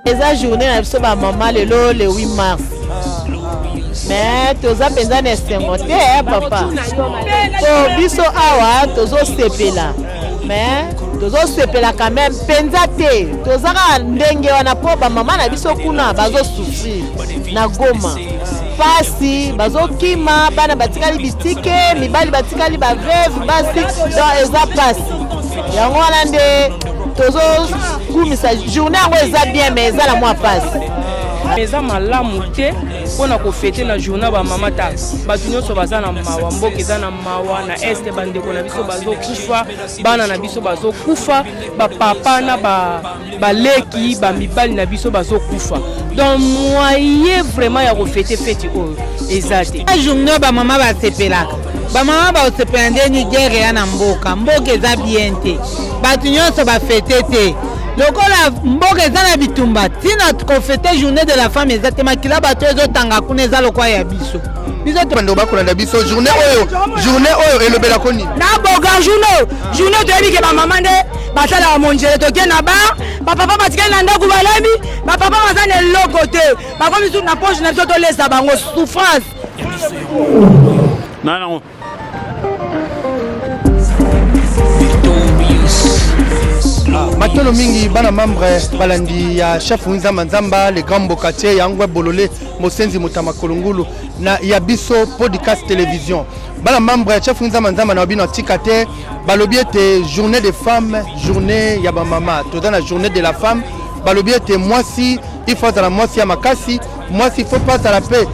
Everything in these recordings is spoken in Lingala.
Eza journée na biso ba mama lelo le 8 mars. Mais toza mpenza na esengo te eh, papa. Po biso awa tozosepela. Mais tozosepela quand même mpenza te. Toza kaka ndenge wana po ba mama na biso kuna bazosouffrir na Goma. Pasi bazokima, bana batikali bitike, mibali batikali ba veuve, basi donc eza pasi. Yango wana nde tozokumisa journée yango eza bien mais eza na mwa pasi. Eza malamu te mpona kofete na journée ya bamama ta bato nyonso baza na mawa, mboka eza na mawa na este, bandeko na biso bazokufa, bana na biso bazokufa, bapapa na baleki bamibali na biso bazokufa, donc moyen vraiment ya kofete feti oyo eza te. Journée bamama basepelaka, bamama basepela ndeni guerre ya na mboka, mboka eza bien te, bato nyonso bafete te lokola mboka eza na bitumba. Ntina kofete journée de la femme eza te, makila bato ezotanga kuna eza lokwa ya biso biso. Bandeko bakolanda biso, journée oyo, journée oyo elobelako nini? Na boga journée, journée toyebi ke bamama nde basalaka monjele, toke na bar, bapapa batikali na ndako balabi, bapapa baza na eloko te, bakomi su na poche na biso tolesa bango souffrance. Nanango. Matono mingi bana membre balandi ya chef Nzamba Nzamba le grand mbokatier yangwe bolole mosenzi motama kolongulu na ya biso podcast télévision. Bana membre ya chef Nzamba Nzamba na bino atika te, balobi ete journée des femmes, journée ya bamama, toza na journée de la femme. Balobi ete mwasi il faut azala mwasi ya makasi, mwasi faut pas azala mpe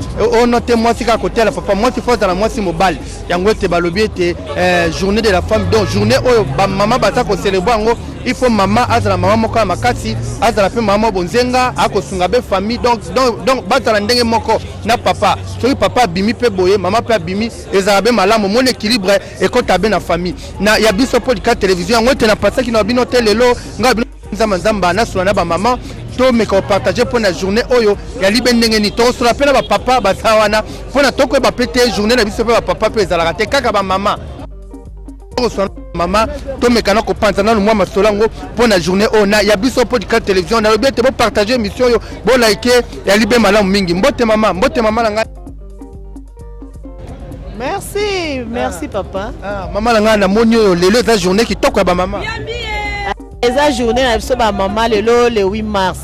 ono te mwasi kaka kotela papa, mwasi faut azala mwasi mobali. Yango ete balobi ete journée de la femme, donc journée oyo bamama baza kocélébrer yango, il faut mama azala mama moko ya makasi, azala mpe mama bonzenga, akosunga be famille, donc bazala ndenge moko na papa. Soki papa abimi mpe boye, mama mpe abimi, ezala be malamu, moni équilibre ekɔta be na famille. Na ya biso podcast télévision, yango ete napasaki na bino te lelo ngai bino Nzamba Nzamba nasola na bamama, tomeka kopartage mpo na journée oyo ya libe ndenge nini. Tokosola mpe na bapapa baza wana mpona tokoyeba mpe te journée na biso mpe bapapa mpe ezalaka te kaka bamama. Tokosola mama, tomeka na kopanza nanu mwa masolo yango mpo na journée oyo na ya biso podcast télévision. Nalobi ete bopartage émission oyo, bolike ya libe malamu mingi. Mbote mama, mbote mama na ngai. Merci, merci papa. Ah, mama na ngai, namoni oyo lelo eza journée kitoko ya bamama. Eza journée na biso bamama lelo le 8 mars.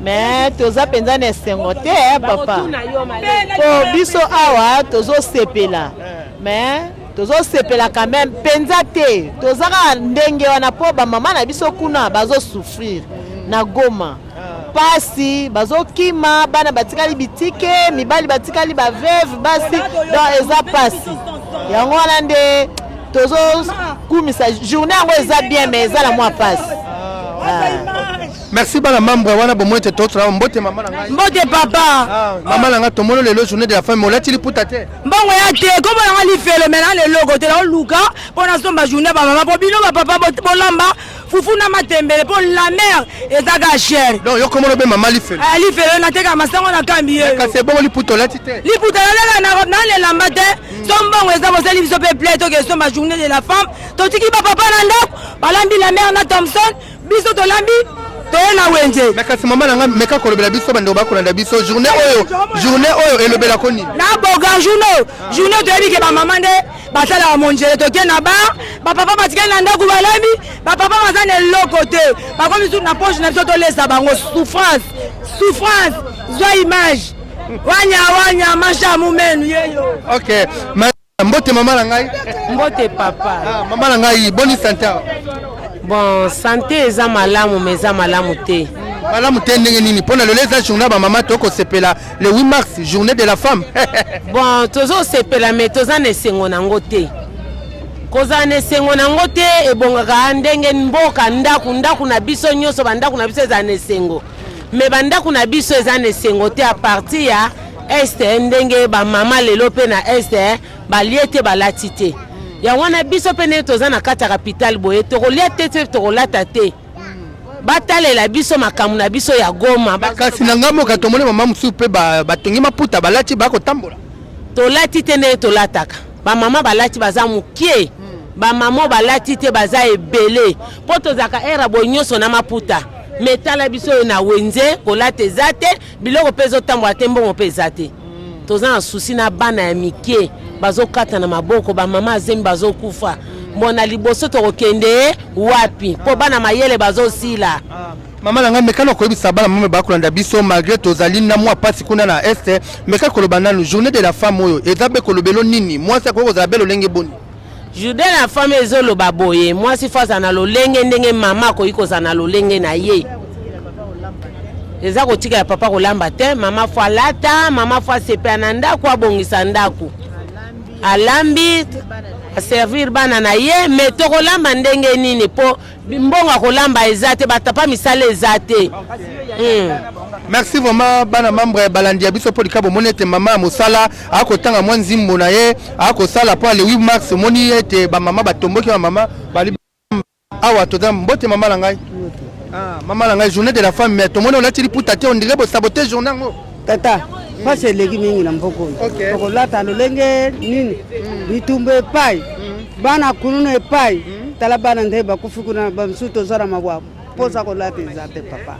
Mais toza mpenza na esengo te eh, papa. Po biso awa tozosepela. Mais tozosepela quand même mpenza te. Toza kaka ndenge wana po bamama na biso kuna bazosouffrir na Goma. Pasi bazokima, bana batikali bitike, mibali batikali ba veuve, basi donc eza pasi. Yango wana nde tozokumisa journée yango eza bien mais eza na mwa pasi. Merci bana membre wana bomoi ete totola. Mbote mama na ngai. Mbote papa. Ah, mama na ngai, tomoni lelo journée de la femme, olati liputa te. Mbongo ya te, kombo nanga Lifelo, me na leloko te, naoluka mpo nasomba journée bamama, mpo bino bapapa bolamba fufu na matembele, mpo la mer eza kaka cher. Donc yo komona obe mama Lifelo? Ah, Lifelo, natekaka masango na kambi ye. Kasi ebongo liputa olati te? Liputa nalaka na lelamba te, so mbongo eza bosali biso mpe ple toke esomba journée de la femme. Totiki bapapa na ndako balambi la mer na Thomson, biso tolambi toye na wenze. Mais kasi mama na ngai, meka kolobela biso bandeko bakolanda biso, journée oyo, journée oyo elobelako nini? Na boga journée, journée toyebi ke bamama nde basalaka monjele, toke na bar, bapapa batikali na ndako balabi, bapapa baza na eloko te, bakomi su na poche na biso tolesa bango souffrance, souffrance. Zwa image wanya wanya masha mumenu yeyo. Ok. Mbote mama na ngai. Mbote papa. Ah, mama na ngai, boni santé awa? Bon, santé eza malamu mais eza malamu te. Malamu te ndenge nini? Mpona lelo eza journée ya bamama, tokosepela le 8 mars, journée de la femme. Bon, tozosepela mais toza na esengo nango te. Kozala na esengo nango te, ebongaka ndenge mboka ndako ndako na biso nyonso, bandako na biso ezala na esengo, mais bandako na biso eza na esengo te à partir ya este, ndenge bamama lelo mpe na este balie te, balati te. Yango wana biso mpe ndenge toza na kati ya capitale boye, tokolia te te, tokolata te. Batalela biso makambo na biso ya Goma. Kasi na ngai moka tomoni mama mosusu mpe batongi maputa, balati, bakotambola. Tolati te ndenge tolataka. Bamama balati baza mokie, bamama balati te baza ebele, mpo tozalaka ere boye nyonso na maputa. Me tala biso oyo na wenze, kolata eza te, biloko mpe ezotambola te, mbongo mpe eza te. Toza na souci na bana ya mike bazokata na maboko, bamama azemi bazokufa. Mbona liboso tokokende wapi? Mpo bana mayele bazosila. Mama na ngai, meka na koyebisa bana mama bakolanda biso, malgré tozali na mwa pasi kuna na Est, meka koloba nanu journée de la femme oyo eza be kolobelo nini? Mwasi akoki kozala be lolenge boni? Journée de la femme ezoloba boye, mwasi fo azala na lolenge ndenge mama akoki kozala na lolenge na ye. Eza kotika ya papa kolamba te, mama fo alata, mama fo asepela na ndako, abongisa ndako, alambi, aservir bana na ye. Me tokolamba ndenge nini? Mpo mbongo ya kolamba eza te, batapa misala eza te. Merci vraiment bana membre balandi ya biso mpo bomoni ete mama ya mosala akotanga mwa nzimbo na ye akosala mpo le 8 mars. Omoni ete bamama batomboki, bamama bali awa. Toza mbote mama na ngai. Ah, mama na ngai, journée de la femme, mais tomoni olati liputa te, on dirait bosabote journée yango. Tata, mpasi eleki mingi na mboka oyo. Tokolata lolenge nini? Bitumba epai, bana kuluna epai, tala bana nde bakufi kuna, bamisusu toza na mabwa, mposa kolata eza te, papa.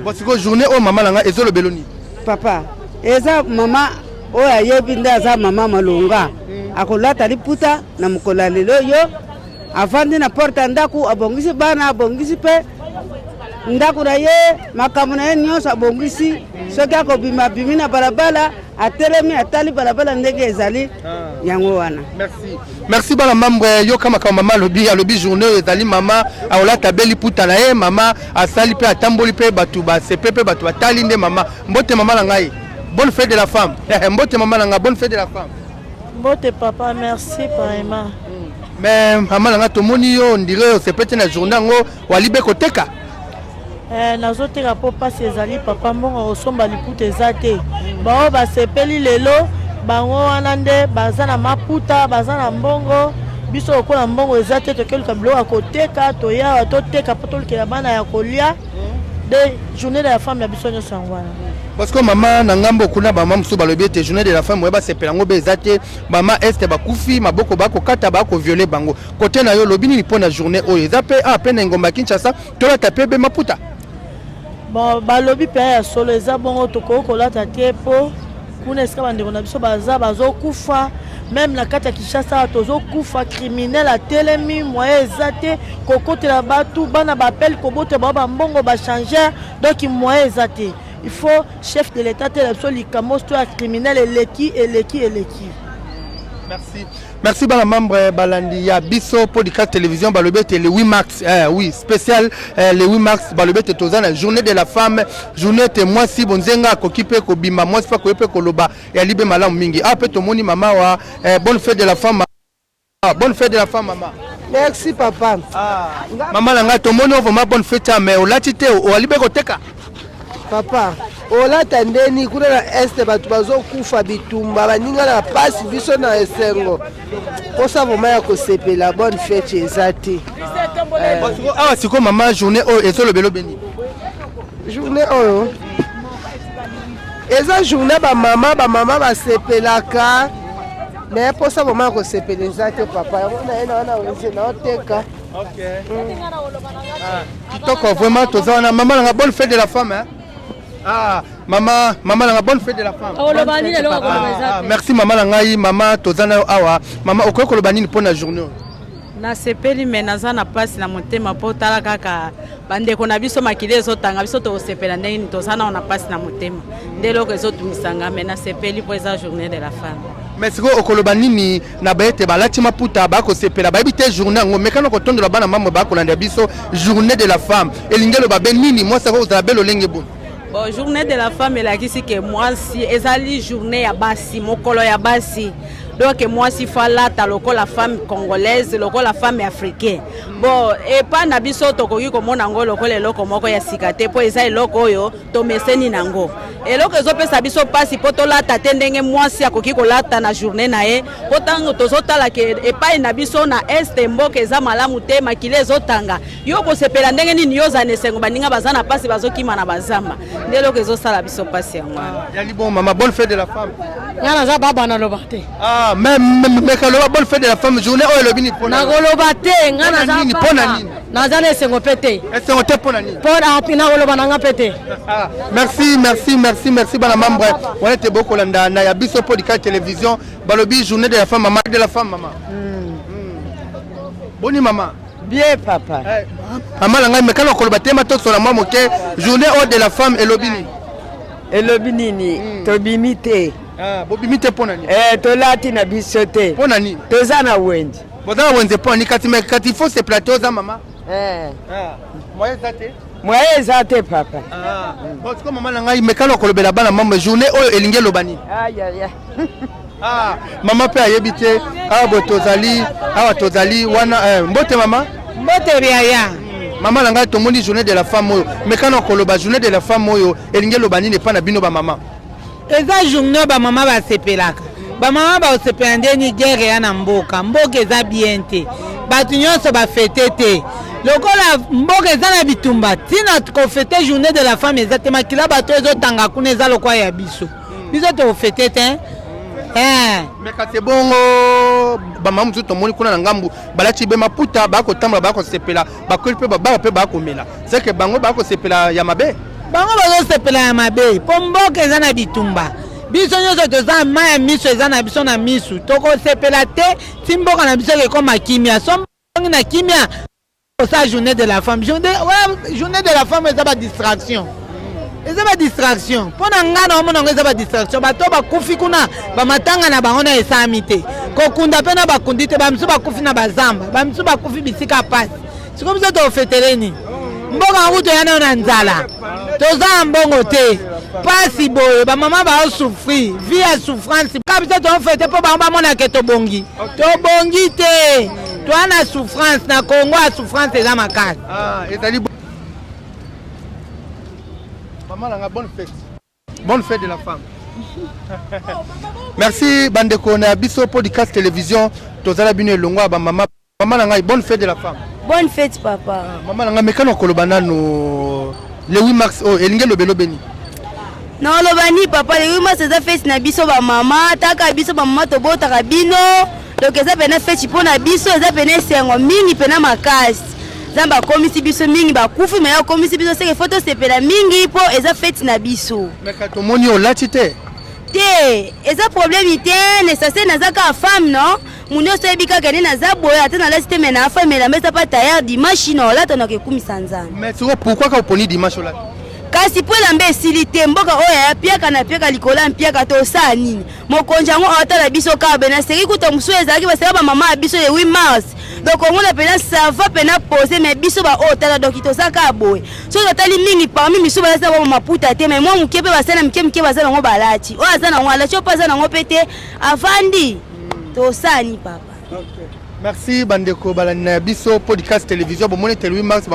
Bon, sikoyo journée oyo, mama na ngai, ezolobelo nini? Papa, eza mama oyo ayebi nde aza mama malonga akolata liputa na mokolo ya lelo oyo. Avandi na porte ya ndako, abongisi bana, abongisi mpe ndako na ye, makambo na ye nyonso abongisi. Soki akobima, abimi na balabala, atelemi, atali balabala ndenge ezali, yango wana. Merci, merci bana membre. Yoka makambo mama alobi. Alobi journée oyo ezali mama aolata be liputa na ye, mama asali mpe atamboli mpe bato basepe mpe bato batali nde mama. Mbote mama na ngai, bonne fête de la femme. Mbote mama na ngai, bonne fête de la femme. Mbote papa, merci paema. Mais mama na ngai, tomoni yo on dirait osepe te na journée yango, wali be koteka. Nazoteka mpo mpasi ezali papa, mbongo kosomba liputa eza te. Baoyo basepeli lelo, bango wana nde baza na maputa, baza na mbongo. Biso lokola mbongo eza te, tokeluka biloko ya koteka, toyawa toteka mpo tolukela bana ya kolia. De journée de la femme na biso nyonso yango wana. Parce que mama na ngambo kuna, bamama mosusu balobi ete journée de la femme oyo basepela yango mpe eza te. Mama Est bakufi, maboko bakokata, bakoviole bango. Kote na yo, olobi nini mpo na journée oyo eza mpe a mpe na engomba ya Kinshasa, tolata mpe be maputa? Bon, balobi mpe ya solo, eza bongo, tokoki kolata te mpo kuna esika bandeko na biso baza bazokufa. Même na kati ya Kinshasa awa tozokufa, criminel atelemi, moyen eza te kokotela bato, bana bapele kobotela bango bambongo bachanger, donc moyen eza te. Il faut chef de l'État tela biso likambo to ya criminel eleki, eleki, eleki. Merci, merci bana membre balandi ya biso podcast télévision. Balobi ete le 8 mars, oui, spécial le 8 mars, balobi ete toza na journée de la femme, journée ete mwasi bonzenga akoki mpe kobima, mwasi mpe akoki mpe koloba ya libe malamu mingi. Awa mpe tomoni mama wa bonne fête de la femme. Ah, bonne fête de la femme, mama. Merci papa. Ah. Mama na ngai, tomoni o vraiment bonne fête, mais olati te, oali mpe koteka. Papa, olata ndeni? Kuna na Est bato bazokufa, bitumba, baninga na pasi, biso na esengo, mposa vraiment ya kosepela bonne fête eza te. Awa sikoyo mama, journée oyo ezolobela obeni? Journée oyo eza journée bamama, bamama basepelaka, mais mposa vraiment ya kosepela eza te, papa. Yango na ye na wana wenze naoteka. Kitoko vraiment, toza wana. Mama nanga, bonne fête de la femme, hein? Ah, mama, mama nanga, bonne fête de la femme. Oloba nini? Eloko koloba eza Ah, merci mama na ngai. Mama, toza na yo awa. Mama, okoki koloba nini mpo na journée oyo? Nasepeli, me naza na mpasi na motema, mpo tala kaka bandeko na biso, makili ezotanga. Biso tokosepela ndenge nini? Toza nao na mpasi na motema, nde eloko ezotungisanga, me nasepeli mpo eza journée de la femme. Mais sikoyo okoloba nini na baete balati maputa, bakosepela, bayebi te journée yango? Mekana kotondola bana mambo bakolanda biso, journée de la femme elingi eloba be nini? Mwasi ako kozala be lolenge boni? Bon, journée de la femme elakisi ke mwasi, ezali journée ya basi, mokolo ya basi. Donc mwasi fo alata lokola femme congolaise, lokola femme africain. Bon, epa na biso tokoki komona yango lokola eloko moko ya sika te, mpo eza eloko oyo tomeseni nango. Eloko ezopesa biso mpasi mpo tolata te ndenge mwasi akoki kolata na journée na ye, mpo ntango tozotala ke epai na biso na este mboka eza malamu te, makila ezotanga, yo okosepela ndenge nini? Yo ozala na esengo, baninga baza na mpasi, bazokima na bazamba. Nde eloko ezosala biso mpasi yango wana. Yali bon mama, bonne fête de la femme. Nga naza baba, naloba te. Ah, mais mekaloba bonne fête de la femme, journée oyo elobi nini mpona? Nakoloba te, nga Mpona naza nini? baba. Mpona nini? Naza na esengo mpe te. Esengo te mpona nini? Mpo nakoloba na nga mpe te. Ah, merci, merci, merci, merci bana membre wana ete bokolanda na ya biso podcast télévision. Balobi journée de la femme, mama, de la femme, mama. Boni mama? Bien, papa. Eh, mama na ngai, mekana koloba te, matosola mwa moke. Journée oyo de la femme elobi nini? Elobi nini? Tobimi te. Ah, bobimi te mpo na nini? Eh, tolati na biso te. Mpo na nini? Toza na wenze. Boza na wenze mpo na nini? Kati me kati il faut se plateau oza mama. Eh. Ah, moyen eza te. Moyen eza te, papa. Ah, bon, sikoyo mama na ngai, mekana kolobela bana mama, journée oyo elingi eloba nini? Ayaya. Ah, mama mpe ayebi te. Awa boye tozali, awa tozali wana. Eh, mbote mama. Mbote yaya. Mama na ngai, tomoni journée de la femme oyo, mekana koloba journée de la femme oyo elingi eloba nini epai na bino bamama? Eza journée bamama basepelaka. Bamama bakosepela ndeni? Guerre eya na mboka, mboka eza bien te, bato nyonso bafêter te. Lokola mboka eza na bitumba, ntina kofêter journée de la femme eza te. Makila bato ezotanga kuna eza lokwa ya biso, biso tokofêter te, eh. Me kasi ebongo bamama mosusu tomoni kuna na ngambu balati be maputa, bakotambola, bakosepela, bakweli mpe babara mpe bakomela, seke bango bakosepela ya mabe. Bango bazosepela ya mabe mpo mboka eza na bitumba. Biso nyonso toza mai ya miso, eza na biso na misu. Tokosepela te ti mboka na biso ekekoma kimia. So mbongi na kimia, kosala journée de la femme. Journée, ouais, journée de la femme eza badistraction, eza badistraction mpo na ngai. Na omona yango eza badistraction. Bato bakufi kuna, bamatanga na bango na esalami te, kokunda mpe na bakundi te. Bamisu bakufi na bazamba, bamisu bakufi bisika pasi. Sikoyo biso tofêter nini? Mboka yango toya nayo na nzala, toza na mbongo te, pasi boye, bamama baosouffrir, vie ya souffrance. Ka biso tofêter mpo bango bamonake tobongi. Tobongi te, toa na souffrance na Congo ya souffrance eza makasi. Ah, ezali mama nanga, bonne fête, bonne fête de la femme. Merci bandeko na biso podcast télévision, tozala bino elongo ya bamama. Mama na ngai, bonne fête de la femme. Bonne fête, papa. Mama na ngai, mekana koloba nano le 8 mars oyo elingi eloba elobeni? Naoloba ni papa, le 8 mars eza fête na biso bamama. Taka biso bamama tobotaka bino, donc eza pena fête mpo na biso, eza pena esengo mingi pena makasi. Nzambe akomisi biso mingi, bakufi me akomisi biso, seke fo tosepela mingi mpo eza fête na biso. Meka tomoni olati te. Te, eza problème te. Nesase naza kaka femme, non? Mu nyonso oyebi kaka nde naza boye, ata nalati te, me na femme, elamba eza pa tailleur. Dimanche na olata, naka ekumisa Nzambe. Mais sikoyo pourquoi kaka oponi dimanche olati? Kasi mpo elamba esili te. Mboka oyo ya piaka na piaka likolo ya mpiaka, tosala nini? Mokonzi yango aotala biso kaka be naseki kuta mosusu ezalaki baseka bamama ya biso le 8 mars. Donc omona mpena sava mpena pose, mais biso baoyo tala, donc toza kaka boye. Soki totali mingi, parmi misusu balati na bango maputa te, mais mwa moke mpe basala mike mike, baza nango balati. Oyo aza nango alati, oyo mpe aza nango mpe te avandi. Tosala ni papa? Merci bandeko balandi na biso podcast télévision. Bomoni ete 8 mars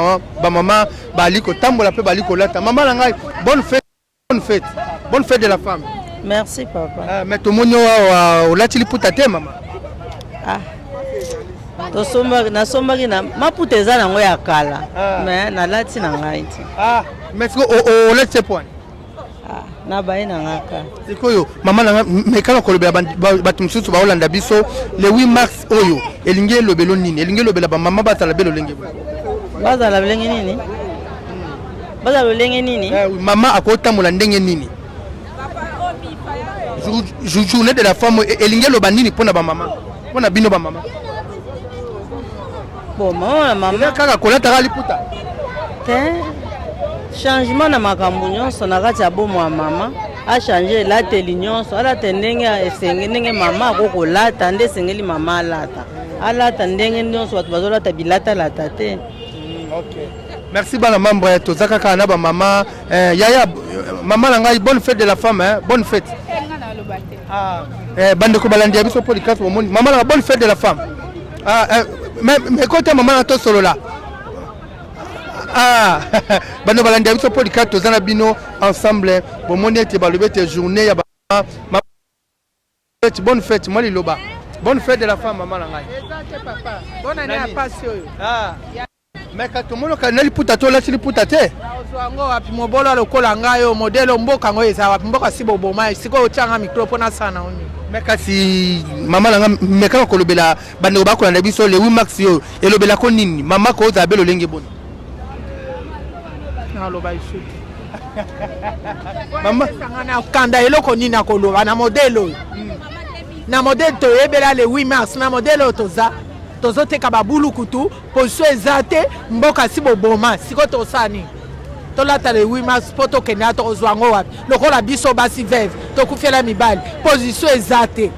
bamama bali kotambola mpe bali kolata. Mama na ngai, bonne fête, bonne fête, bonne fête de la femme. Merci, papa. Ah, mais tomoni awa olati liputa te, mama. Ah, tosombaki, nasombaki na maputa, eza nango ya kala, mais nalati na ngai te. Ah, mais siko olati te poani? Ah, nabaye na nga kaka. Sikoyo mama na nga, mekana kolobela bato mosusu baolanda biso le 8 mars oyo elingi elobelo nini, elingi elobela bamama bazala be lolenge boye? Bazala lolenge nini? Bazala lolenge nini? Eh, mama akotambola ndenge nini? Journée de la femme elingi eloba nini mpona bamama, mpona bino bamama? Bon, mama na mama kaka kolataka liputa? Te, changement na makambo nyonso na kati ya bomo ya mama, achanger elateli nyonso, alata ndenge esenge, ndenge mama akoki kolata, nde esengeli mama alata, alata ndenge nyonso bato bazolata bilatalata te. Merci bana membre, toza kaka na bamama. Eh, yaya, mama na ngai, bonne fête de la femme, hein? Bonne fête. Ah, eh, bandeko balandi ya biso podcast, bomoni mama na, bonne fête de la femme. Ah, eh, mais mais kota mama na tosolola. Ah, bano balandi ya biso podcast toza na bino ensemble. Bomoni ete balobi ete journée ya ba ma fête, bonne fête, mwa liloba. Bonne fête de la femme mama na ngai. Eza te papa. Bonne année ya pasi oyo. Ah. Mais ka tomoni ka na liputa to olati liputa te. Ozwa yango wapi mobola lokola ngai oyo modele mboka yango eza wapi mboka si boboma sikoyo otyanga mikro mpo nasala na oni. Mais kasi mama na ngai mekaka kolobela bandeko bakolanda biso le 8 mars oyo elobelako nini mama kozala be lolenge boni? Naloba lisusu te. Mama na kanda eloko nini akoloba na modele oyo na modele toyebela le 8 mars na modele oyo toza tozoteka babulukutu position eza te mboka si boboma sikoyo tosala nini tolata le 8 mars mpo tokende ya tokozwa yango wapi lokola biso basi veve tokufela mibali position eza te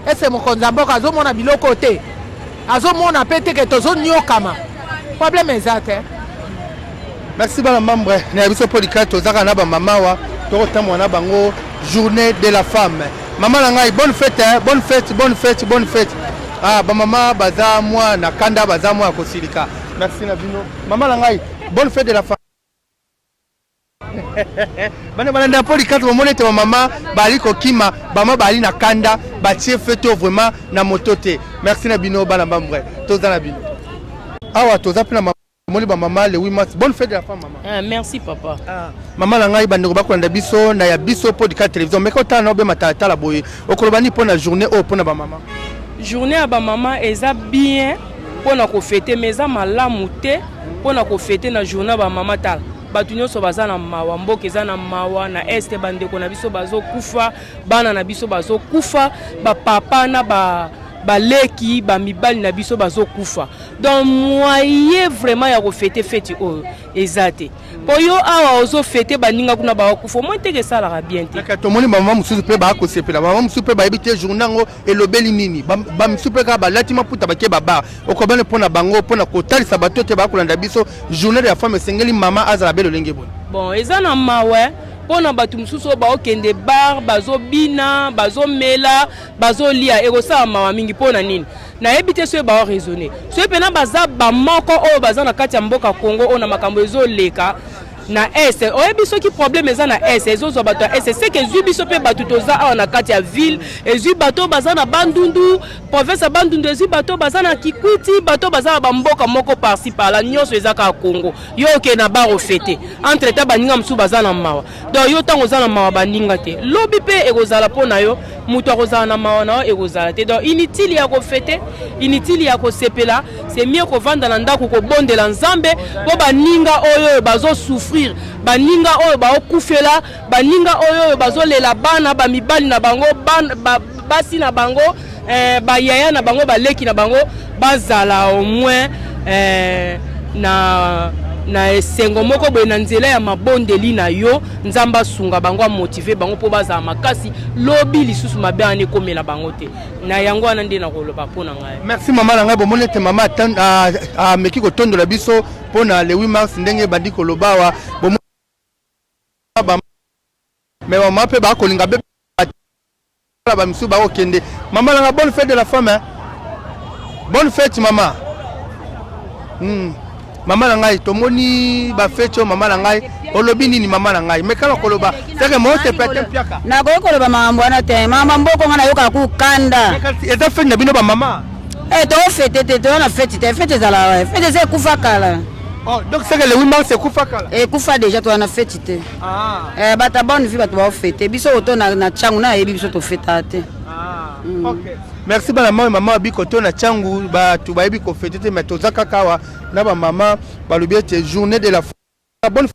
ese mokonzi ya mboka azomona biloko te azomona mpe te ke tozoniokama problème eza te. Merci bana membre na biso podcast tozaka na ba mama wa tokotambola na bango journée de la femme mama na ngai bonne fête hein? Bonne fête, bonne fête, bonne fête. Ah ba mama baza mwa na kanda baza mwa kosilika. Merci na bino mama na ngai bonne fête de la femme. Bana balanda podcast bomoni ete bamama bali kokima bama bali na kanda batie fete oyo vraiment na moto te. Merci na bino bana membre toza na bino awa toza mpe na moni ba mama le 8 mars. Bonne fête de la femme mama. Ah, merci papa. Ah, mama na ngai bandeko bakolanda biso na ya biso podcast télévision meka otala na obema talatala boye okoloba nini mpo na journée oyo mpo na bamama? Journée ya bamama eza bien mpo na kofete mais eza malamu te mpo na kofete na journée ya bamama. Tala bato nyonso baza na mawa, mboka eza na mawa na este, bandeko na biso bazokufa, bana na biso bazokufa, bapapa na ba baleki bamibali na biso bazokufa. Donc moyen vraiment ya kofete feti oyo eza te mpo yo awa ozofete baninga kuna bakokufa omoi teke esalaka bien te. Kaka tomoni bamama mosusu mpe bakosepela, bamama mosusu mpe bayebi te journée yango elobeli nini, bamisusu mpe kaka balati maputa bake babar okobane mpo na bango mpo na kotalisa bato ete bakolanda biso journée de la femme esengeli mama azala be lolenge boni. Bon eza na mawa mpo na bato mosusu oyo baokende bar bazobina bazomela bazolia ekosala mawa mingi mpo na nini nayebi te soki bao raisonner soki mpena baza bamoko oyo baza na kati ya mboka Congo oyo na makambo ezoleka na est. Oyebi soki problème eza na est ezozwa bato ya est seke ezwi biso mpe bato toza awa na kati ya ville, ezwi bato oyo baza na Bandundu, province ya Bandundu, ezwi bato oyo baza na Kikwiti, bato oyo baza na bamboka moko parci par là, nyonso eza kaka Congo. Yo okende na bar ofete entre temps baninga mosusu baza na mawa. Donc yo ntango oza na mawa baninga te, lobi mpe ekozala mpo na yo moto akozala na mawa na yo ekozala te. Donc inutile ya kofete, inutile ya kosepela, c'est mieux kovanda na ndako kobondela Nzambe mpo baninga oyo oyo bazosouffrir, baninga oyo baokufela, baninga oyo oyo bazolela bana bamibali na bango bana, ba, basi na bango bayaya na bango baleki na bango bazala au moins na na esengo moko boye na nzela ya mabondeli na yo. Nzambe asunga bango, amotive bango mpo bazala makasi, lobi lisusu mabe wana ekomela bango te. Na yango wana nde nakoloba mpo na ngai. Merci mama na ngai. Bomoni ete mama ameki kotondola biso mpo na le 8 mars ndenge ebandi koloba awa. Mais mama mpe bakolinga be bamisusu bakokende. Mama nanga bonne fête de la femme hein? Bonne fête mama. Mama na ngai tomoni bafeti oyo mama na ngai olobi nini mama na ngai mekala koloba seke mosepe te mpiaka. Nakoki koloba makambo wana te, makambo mboko nga nayokaka kukanda. Eza fete na bino bamama? Tofete te, toza na fete te, fete ezala fete eza ekufa kala. Oh, donc seke le 8 mars ekufa kala? Ekufa déjà, toza na fete te. Bato ya bonne vie bato baofete biso oto na ntango nayebi biso tofetaka te. Okay. Merci bana mama mama biko to na Tshangu bato bayebi kofete te mais toza kaka awa na bamama balobi ete journée de la bonne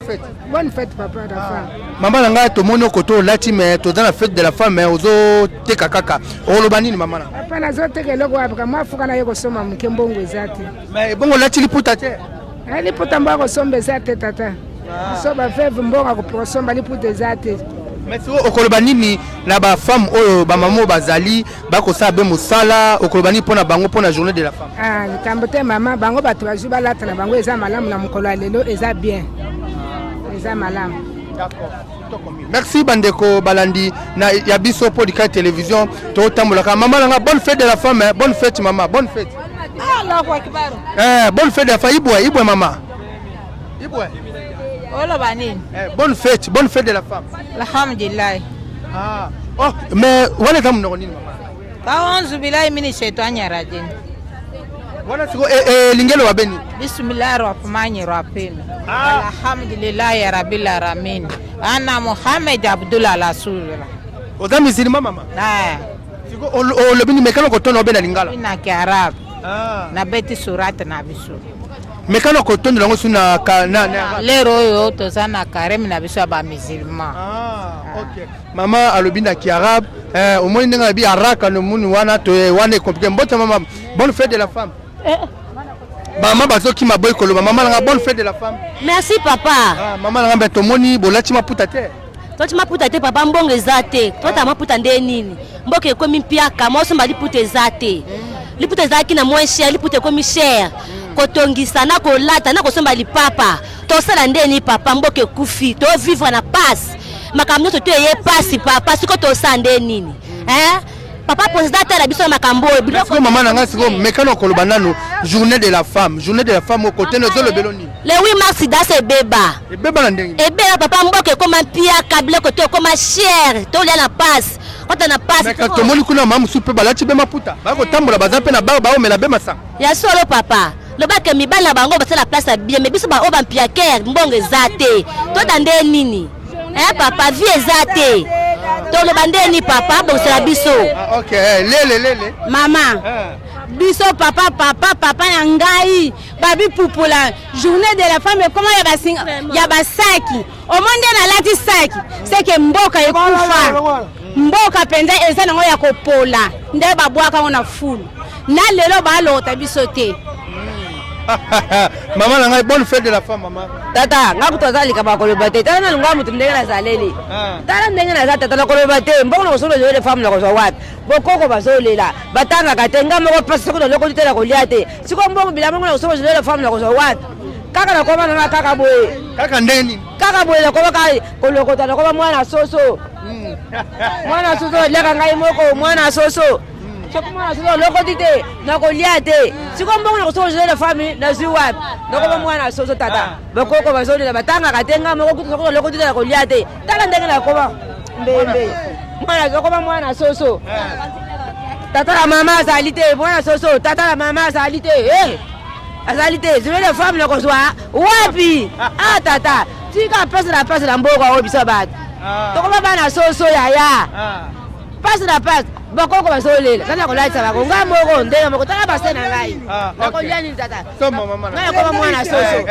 fête. Bonne fête papa la femme. Mama na ngai tomoni okoto olati mais toza na fête de la femme mais ozoteka kaka okoloba nini mama na? Papa nazoteka eloko wapi kamwa fuka na ye kosomba moke mbongo eza te. Mais ebongo olati liputa te? Liputa mbongo kosomba eza te tata. Biso baveve mbongo kosomba liputa eza te. Mais sikoyo okoloba nini na bafemme oyo bamama oyo bazali bakosala be mosala, okoloba nini mpona bango mpona journée de la femme? Ah, likambo te mama, bango bato bazwi balata na bango eza malamu na mokolo ya lelo eza bien, eza malamu. D'accord. Merci bandeko balandi na ya biso podcast télévision totambolaka. Mama nanga bonne fête de la femme hein? Bonne fête mama, bonne fête. Allahu akbar. Bonne fête de la femme ibwe ibwe mama. Ibwe. Oloba nini? Eh, bonne fête, bonne fête de la femme. Alhamdulillah. Ah. Oh, mais wana eza monoko nini mama? Aonzu billahi mini shaitani rajim. Wana siko eh, eh, lingelo wa beni. Bismillahir rahmanir rahim. Ah. Alhamdulillahi rabbil alamin. Ana Muhammad Abdullah Rasulullah. Oza musulman mama? Eh. Siko olobi ni mekano kotono obe na lingala. Na Kiarabu. Ah. Na beti surati na biso. Mekano kotono yango su na ka na, na lero oyo toza na kareme na biso ya ba musulman. Ah, okay. Mama alobi na kiarabe eh, omoni ndenge alobi araka nomuni wana to eh, wana ecomplike. Mbote mama, bonne fête de la femme. Eh. Mama bazokima boyi koloba mama nanga bonne fête de la femme. Merci papa. Ah, mama nanga mbe tomoni bolati maputa te. Toti maputa te papa, mbongo eza te. Tota maputa nde nini? Mboka ekomi mpiaka, mosomba liputa eza te. Liputa ezalaki na moins cher, liputa ekomi cher. Kotongisa na kolata na kosomba lipapa. Tosala nde nini papa, mboka ekufi, to vivre na pasi. Makambo nyonso to eye pasi papa, siko tosala nde nini? Hein? Papa président atala biso na makambo oyo. Biloko Sikoyo mama na ngai sikoyo mekano koloba nanu journée de la femme, journée de la femme okote na ozolobelo nini? Le 8 mars dasa ebeba. Ebeba na ndenge? Ebeba papa, mboka ekoma mpiaka, biloko to ekoma cher, tolia na pasi. Kota na pasi. Mais tomoni kuna mama mosusu mpe balati be maputa, bakotambola baza mpe na bar baomela be masanga. Ya solo papa. Lobaka mibali na bango basala place ya bien, mais biso ba oyo ba mpiaker mbongo eza te. Tota nde nini? Eh papa, vie eza te. Toloba nde nini papa, abongisela biso. Ah, ok, eh, lele lele. Mama, eh. biso papa papa papa na ngai babi pupula journée de la femme ekoma ya basinga ya basaki omoni nde nalati saki seke mboka ekufa mboka mpenza eza nango ya kopola nde babwaka yango na fulu na lelo balokota biso te. Mama na ngai, bonne fête de la femme mama. Tata, nga kutu aza likambo ya koloba te. Tala nalingaka moto ndenge nazaleli. Tala ndenge naza tata na koloba te. Mbongo na kosomba journée de femme na kozwa wapi? Bokoko bazolela, batangaka te. Nga moko pasi soki nalokoti te na kolia te. Sikoyo mbongo bilamba ngo na kosomba journée de femme na kozwa wapi? Kaka nakoma nanga kaka boye. Kaka ndenge nini? Kaka boye nakoma kaka kolokota, nakoma mwana soso. Mwana soso aliaka ngai moko, mwana soso. Soki mwana soso olokoti te, nakolia te. Sikoyo mbongo na kosomba journée de femme nazwi wapi? Nakoma mwana soso tata. Bakoko bazolela, batangaka te. Ngai moko kutu soki olokoti te nakolia te. Tala ndenge nakoma mbembe. Mwana nakoma mwana soso. Tata na mama azali te, mwana soso. Tata na mama azali te. Eh! Azali te. Journée de femme nakozwa wapi? Ah tata, tika pasi na pasi na mboka oyo biso bato. Tokoma bana soso yaya. Pasi na pasi, bakoko bazolela. Tata nakolatisa bango ngai moko ndenge moko. Tala base na ngai. Nakolia nini tata? Ngai nakoma mwana soso.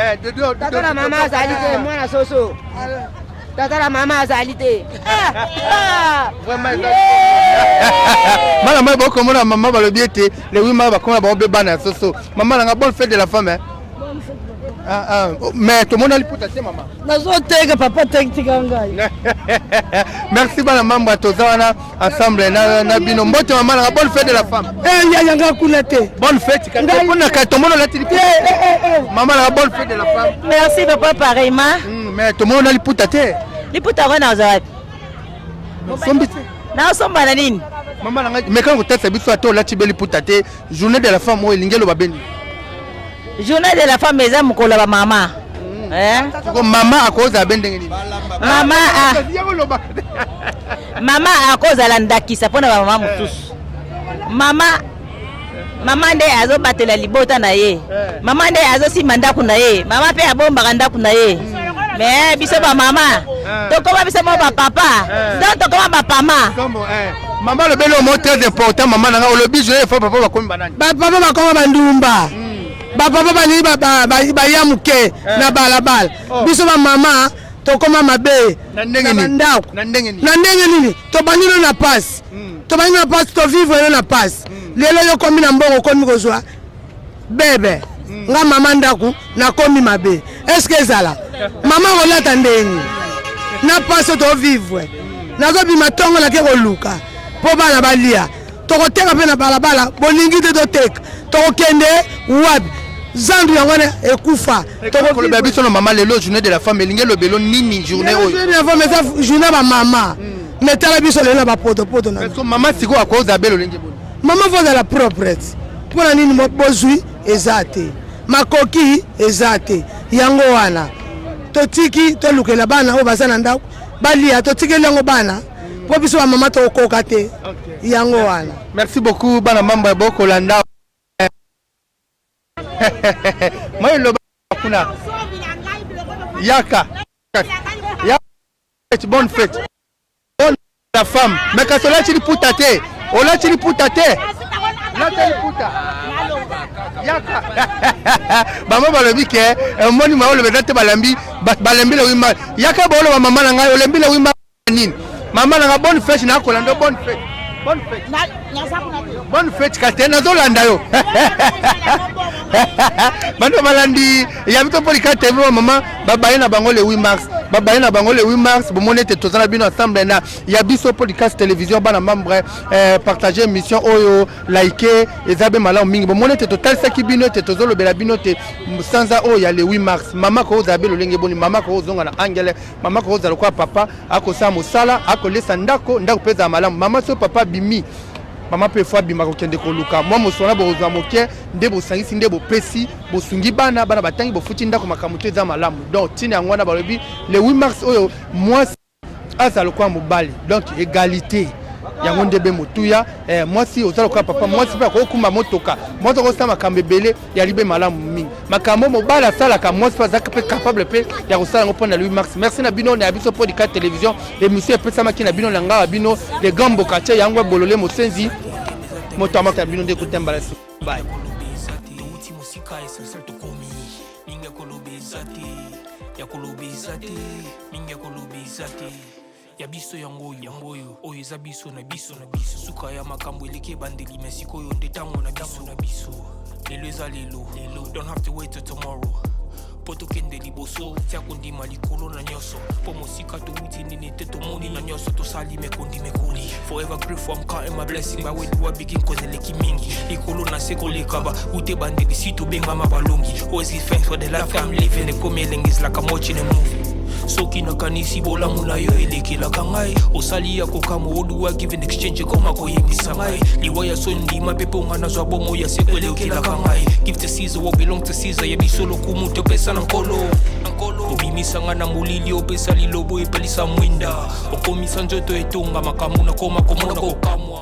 Tata na mama azali te, mwana soso. Tata na mama azali te. Mala mai bokomona mama balobi ete le 8 mars bakoma bango mpe bana ya soso. Mama nanga bonne fête de la femme. Ah, ah, mais tomona liputa te mama. Nazoteka papa, tika ngai. Merci bana mamba, toza wana ensemble na, na bino. Mbote mama nanga, bonne fête de la femme. Eh, ya yanga kuna te. Bonne fête mpona ka tomona olati liputa. Mama nanga, bonne fête de la femme. Merci papa, pareillement. Mais tomona liputa te. Liputa yango nazwa wapi? Sombi te. Nasomba na nini? Mama nanga, mekana kotesa biso ata olati be liputa te. Journée de la femme oyo elingi eloba beni. Journée de la femme eza mokolo ya bamama. Siko mama akozala be ndenge nini? Mama, ah. Mama akozala ndakisa mpona bamama mosusu. Mama, mama nde azobatela libota na ye. Mama nde azosimba ndako na ye. Mama mpe abombaka ndako na ye. Mais biso bamama tokoma biso mo bapapa, donc tokoma bapama. Mama alobeli omo très important. Mama nanga olobi journée de femme, papa bakomi banani? Bapapa bakoma bandumba. Bapapa balingi baya moke na balabala. Biso bamama tokoma mabe na ndenge nini? Ndako na ndenge nini? Na ndenge nini? Tobandi no na pasi, tobandi na pasi, tovivre no na pasi. Lelo yo komi na mbongo, okomi kozwa bebe. Nga mama ndako nakomi mabe. Eske ezala mama kolata ndenge na pasi tovivre? Nazobima ntongo nake koluka mpo bana balia. Tokoteka mpe na balabala, bolingi te toteka, tokokende wapi? Zandu yango wana ekufa. Tokoloba biso na mama lelo journée de la femme elingi elobelo nini journée oyo? Journée de la femme eza journée ya bamama. Mais tala biso lelo na bapotopoto na mama sikoyo akozala belo olenge boni? Mama fo azala propre. Mpo na nini? Bozwi eza te, makoki eza te, yango wana. Totiki tolukela bana oyo baza na ndako balia, totikeli yango bana mpo biso bamama tokokoka te. Yango wana. Merci beaucoup bana mambo ya bokolanda. Moi loba kuna. Yaka. Ya bonne fête. Bonne la femme. Mais kasi olati liputa te. Olati liputa te. Lata liputa. Yaka. Bango balobi ke omoni ma oloba eza te balambi balembi le wima. Yaka baoloba mama na ngai olembi le wima nini? Mama na ngai bonne fête na kolanda bonne fête. Bonne fête. Bonne fête kasi nazolanda yo. Bando balandi ya bito polika te mama babaye na bango le 8 mars. Babaye na bango le 8 mars bomoni ete toza na bino ensemble na ya biso podcast télévision bana membre eh, partager émission oyo like eza be malamu mingi. Bomoni ete totalisaki bino ete tozolobela bino te sanza oyo ya le 8 mars. Mama kozala be lolenge boni, mama kozonga na angele, mama kozala lokola papa akosala mosala, akolesa ndako, ndako mpe ezala malamu. Mama so papa bimi, mama mpe fo abima kokende koluka mwa mosolo bokozwa moke nde bosangisi nde bopesi bosungi bana, bana batangi, bofuti ndako, makambo to eza malamu. Donc ntina yango wana balobi le 8 mars oyo mwasi azala lokola mobali, donc égalité yango nde be motuya. Eh, mwasi oza lokola papa, mwasi mpe akokumba motoka, mwasi akosala makambo ebele ya libe malamu mingi. Makambo mobali asalaka, mwasi mpe azalaka mpe capable mpe ya kosala yango mpona le 8 mars. Merci na bino na ya biso podcast télévision. Émission epesamaki na bino na ngai ya bino le grand mbokatier yango bolole mosenzi moto amaka ya bino nde kotembala. Bye. Mingi ya koloba eza te, ya koloba eza te, mingi ya koloba eza te. Ya biso yango oyo, yango oyo, oyo eza biso na biso na biso. Suka ya makambo eleki ebandeli, me sikoyo nde ntango na biso na biso. Lelo eza lelo, lelo, don't have to wait till tomorrow. Po tokende liboso, tia kondima likolo na nyonso. Po mosika towuti nini te tomoni na nyonso tosali mekondi mekoli. Forever grateful, I'm counting my blessing. But where do I begin? Cause eleki mingi. Likolo na se koleka ba ute bandeli si tobengama balongi. Always give thanks for the life I'm living. Ekomi elengi is like I'm watching a movie. Soki nakanisi bolamu na yo elekelaka ngai, osali ya kokamwa oduwa give in exchange ekoma koyembisa ngai liwa ya soni ndima mpe mpo nga nazwa bomo ya seko elekelaka ngai. Give to Caesar what belong to Caesar, ya biso lokumu topesa na nkolo. Obimisa nga na molili, opesa lilobo epelisa mwinda, okomisa nzoto etonga makambo nakoma komona kokamwa.